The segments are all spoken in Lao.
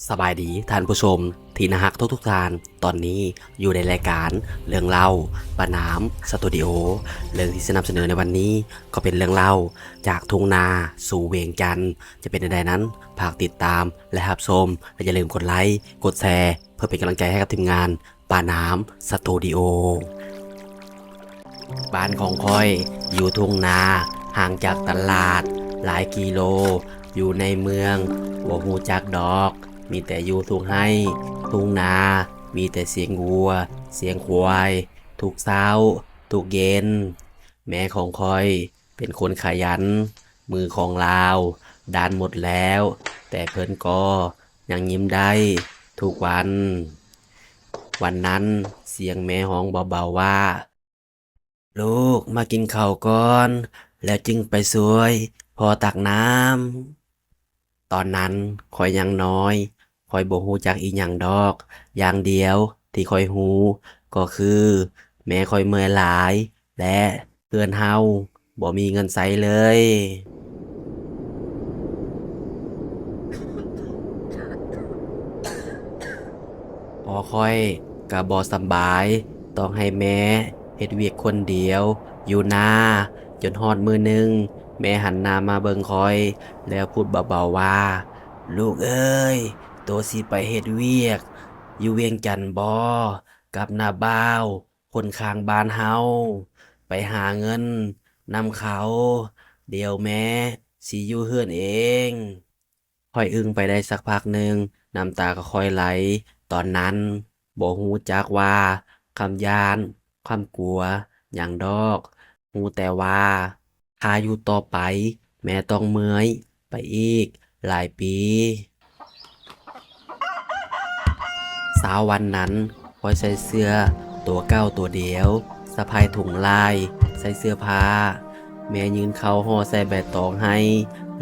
ສະບາຍດີທ່ານຜູ້ຊົມທີ່ໜ້າຮັກທຸກໆທ່ານ. ຕອນນີ້ຢູ່ໃນລາຍການເລື່ອງເລົ່າປານາມສະຕູດິໂອ. ເລື່ອງທີ່ສະໜັບສະເໜີໃນວັນນີ້ກໍເປັນເລື່ອງເລົ່າຈາກທົ່ງນາສູ່ວຽງຈັນ. ຈະເປັນແນວໃດນັ້ນ ຝາກຕິດຕາມ ແລະ ຮັບຊົມ ແລະ ຢ່າລືມກົດໄລ, ກົດແຊ ເພື່ອເປັນກຳລັງໃຈໃຫ້ກັບທີມງານປານາມສະຕູດິໂອ. ບ້ານຂອງຂ້ອຍຢູ່ທົ່ງນາ, ຫ່າງຈາກຕະຫຼາດຫຼາຍກິໂລ, ຢູ່ໃນເມືອງບໍ່ຮູ້ຈັກດອກ, ມີແຕ່ຢູ່ທົ່ງໄຮ່ທົ່ງນາ, ມີແຕ່ສຽງງົວສຽງຄວາຍ ທຸກເຊົ້າທຸກເຢັນ. ແມ່ຂອງຂ້ອຍເປັນຄົນຂະຫຍັນ, ມືຂອງລາວດ້ານໝົດແລ້ວ, ແຕ່ເພິ່ນກໍຍັງຍິ້ມໄດ້ທຸກວັນ. ວັນນັ້ນສຽງແມ່ຮ້ອງເບົາໆວ່າ, ລູກມາກິນເຂົ້າກ່ອນ ແລ້ວຈຶ່ງໄປຊ່ວຍພໍ່ຕັກນ້ຳ. ຕອນນັ້ນຂ້ອຍຍັງນ້ອຍ, ຂ້ອຍບໍ່ຮູ້ຈັກອີ່ຫຍັງດອກ. ຢ່າງດຽວທີ່ຂ້ອຍຮູ້ກໍຄືແມ່ຂ້ອຍເມື່ອຍຫຼາຍ ແລະ ເຮືອນເຮົາບໍ່ມີເງິນໃຊ້ເລີຍ. ພໍ່ຂ້ອຍກໍບໍ່ສຳບາຍ, ຕ້ອງໃຫ້ແມ່ເຮັດວຽກຄົນດຽວຢູ່ນາ. ຈົນຮອດມື້ໜຶ່ງ, ແມ່ຫັນໜ້າມາເບິ່ງຂ້ອຍ ແລ້ວພູດເບົາໆວ່າ, ລູກເອີຍ, ໂຕຊິໄປເຮັດວຽກຢູ່ວຽງຈັນບໍ່ ກັບນ້າບ່າວຄົນຂ້າງບ້ານເຮົາ? ໄປຫາເງິນນຳເຂົາ, ດຽວແມ່ຊິຢູ່ເຮືອນເອງ. ຂ້ອຍອຶ້ງໄປໄດ້ສັກພັກໜຶ່ງ, ນ້ຳຕາກໍຄ່ອຍໄຫຼ. ຕອນນັ້ນບໍ່ຮູ້ຈັກວ່າຄຳຢ້ານ, ຄຳກົວຫຍັງດອກ, ຮູ້ແຕ່ວ່າຖ້າຢູ່ຕໍ່ໄປ ແມ່ຕ້ອງເມື່ອຍໄປອີກຫຼາຍປີ. ເຊົ້າວັນນັ້ນ ຂ້ອຍໃສ່ເສື້ອຕົວເກົ່າຕົວດຽວ, ສະພາຍຖົງຫຼາຍໃສ່ເສື້ອຜ້າ. ແມ່ຍື່ນເຂົ້າຫໍ່ໃສ່ໃບຕອງໃຫ້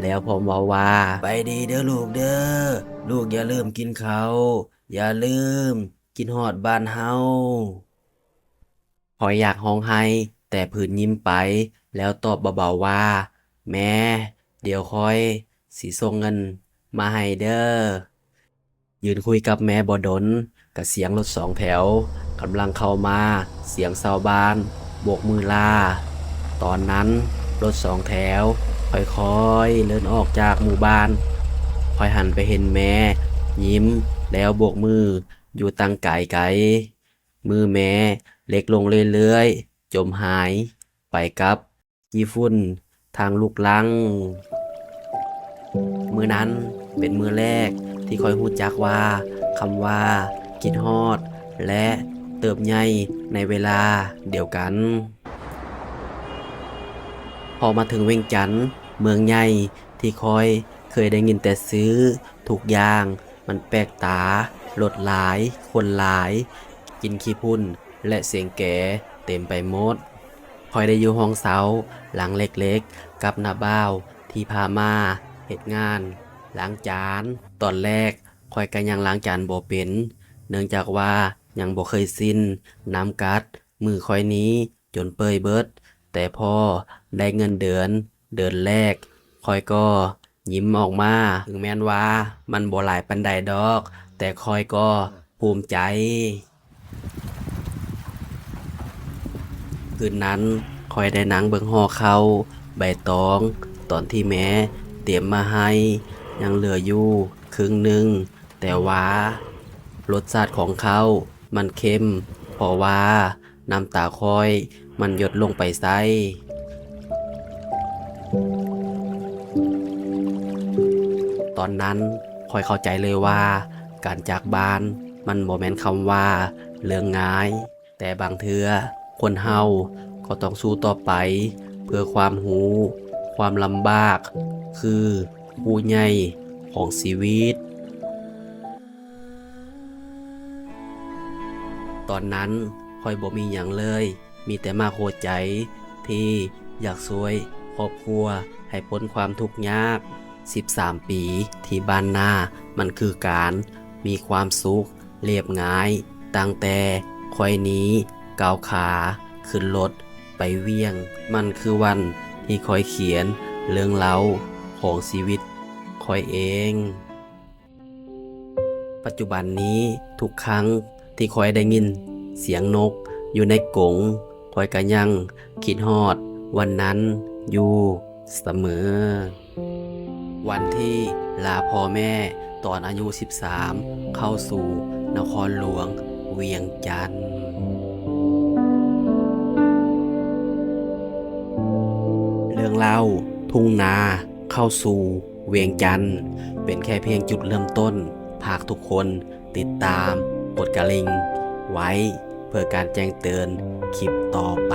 ແລ້ວພ້ອມເວົ້າວ່າ, ໄປດີເດີລູກເດີ, ລູກຢ່າລືມກິນເຂົ້າ, ຢ່າລືມ, ຄິດຮອດບ້ານເຮົາ. ຂ້ອຍຢາກຮ້ອງໄຫ້, ແຕ່ຜືນຍິ້ມໄປ ແລ້ວຕອບເບົາໆວ່າ, ແມ່, ດຽວຂ້ອຍຊິສົ່ງເງິນມາໃຫ້ເດີ. ຢືນຄຸຍກັບແມ່ບໍ່ດົນ, ກະສຽງລົດສອງແຖວກຳລັງເຂົ້າມາ, ສຽງຊາວບ້ານໂບກມືລາ. ຕອນນັ້ນລົດສອງແຖວຄ່ອຍໆເລີນອອກຈາກໝູ່ບ້ານ. ຂ້ອຍຫັນໄປເຫັນແມ່ຍິ້ມ ແລ້ວໂບກມືຢູ່ຕັ້ງໄກໆ. ມືແມ່ເລັກລົງເລື້ອຍໆ, ຈົມຫາຍໄປກັບ ຂີ້ຝຸ່ນທາງລູກຫຼັງ. ມື້ນັ້ນເປັນມື້ແລກທີ່ຂ້ອຍຮູ້ຈັກວ່າ ຄຳວ່າຄິດຮອດ ແລະ ເຕີບໃຫຍ່ໃນເວລາດຽວກັນ. ພໍມາເຖິງວຽງຈັນ, ເມືອງໃຫຍ່ທີ່ຂ້ອຍເຄີຍໄດ້ຍິນແຕ່ຊື່, ທຸກຢ່າງມັນແປກຕາ, ລົດຫຼາຍ, ຄົນຫຼາຍ, ກິ່ນຂີ້ຝຸ່ນ ແລະ ສຽງແກເຕັມໄປໝົດ. ຂ້ອຍໄດ້ຢູ່ຫ້ອງເຊົ່າຫຼັງເລັກໆກັບນ້າບ່າວທີ່ພາມາເຮັດງານລ້າງຈານ. ຕອນແລກຂ້ອຍກະຍັງລ້າງຈານບໍ່ເປັນ, ເນື່ອງຈາກວ່າຍັງບໍ່ເຄີຍຊິນນຳກັດມືຂ້ອຍນີ້ຈົນເປື່ອຍເບິດ. ແຕ່ພໍໄດ້ເງິນເດືອນ ເດືອນແລກ ຂ້ອຍກໍຍິ້ມອອກມາ. ເຖິງແມ່ນວ່າມັນບໍ່ຫຼາຍປານໃດດອກ, ແຕ່ຂ້ອຍກໍພູມໃຈ. ຄືນນັ້ນຂ້ອຍໄດ້ນັ່ງເບິ່ງຫໍ່ເຂົ້າໃບຕອງ ຕອນທີ່ແມ່ຕຽມມາໃຫ້, ຍັງເຫຼືອຢູ່ເຄິ່ງໜຶ່ງ, ແຕ່ວ່າລົດຊາດຂອງເຂົ້າມັນເຄັມ, ເພາະວ່າ ນ້ຳຕາຂ້ອຍມັນຢົດລົງໄປໃສ່. ຕອນນັ້ນຂ້ອຍເຂົ້າໃຈເລີຍວ່າ ການຈາກບ້ານມັນບໍ່ແມ່ນຄຳວ່າເລື່ອງງ່າຍ, ແຕ່ບາງເທື່ອຄົນເຮົາກໍຕ້ອງສູ້ຕໍ່ໄປເພື່ອຄວາມຮູ້, ຄວາມລຳບາກຄືຄູ່ໃຫຍ່ຂອງຊີວິດ. ຕອນນັ້ນຂ້ອຍບໍ່ມີຫຍັງເລີຍ, ມີແຕ່ໝາກຫົວໃຈທີ່ຢາກຊ່ວຍຄອບຄົວໃຫ້ພົ້ນຄວາມທຸກຍາກ. ສິບສາມປີທີ່ບ້ານນາ ມັນຄືການມີຄວາມສຸກລຽບງ່າຍ, ຕັ້ງແຕ່ຂ້ອຍນີ້ກ້າວຂາຂຶ້ນລົດໄປວຽງ, ມັນຄືວັນທີ່ຂ້ອຍຂຽນເລື່ອງເລົ່າຂອງຊີວິດຂ້ອຍເອງ. ປັດຈຸບັນນີ້ ທຸກຄັ້ງທີ່ຂ້ອຍໄດ້ຍິນສຽງນົກຢູ່ໃນກົງ, ຂ້ອຍກໍຍັງຄິດຮອດວັນນັ້ນຢູ່ສະເໝີ. ວັນທີ່ລາພໍ່ແມ່ຕອນອາຍຸສິບສາມ ເຂົ້າສູ່ນະຄອນຫຼວງວຽງຈັນ. ເລື່ອງເລົ່າທຸ່ງນາເຂົ້າສູ່ວຽງຈັນ ເປັນແຄ່ພຽງຈຸດເລີ່ມຕົ້ນ. ຝາກທຸກຄົນຕິດຕາມກົດກະລິ່ງໄວ້ ເພື່ອການແຈ້ງເຕືອນຄລິບຕໍ່ໄປ.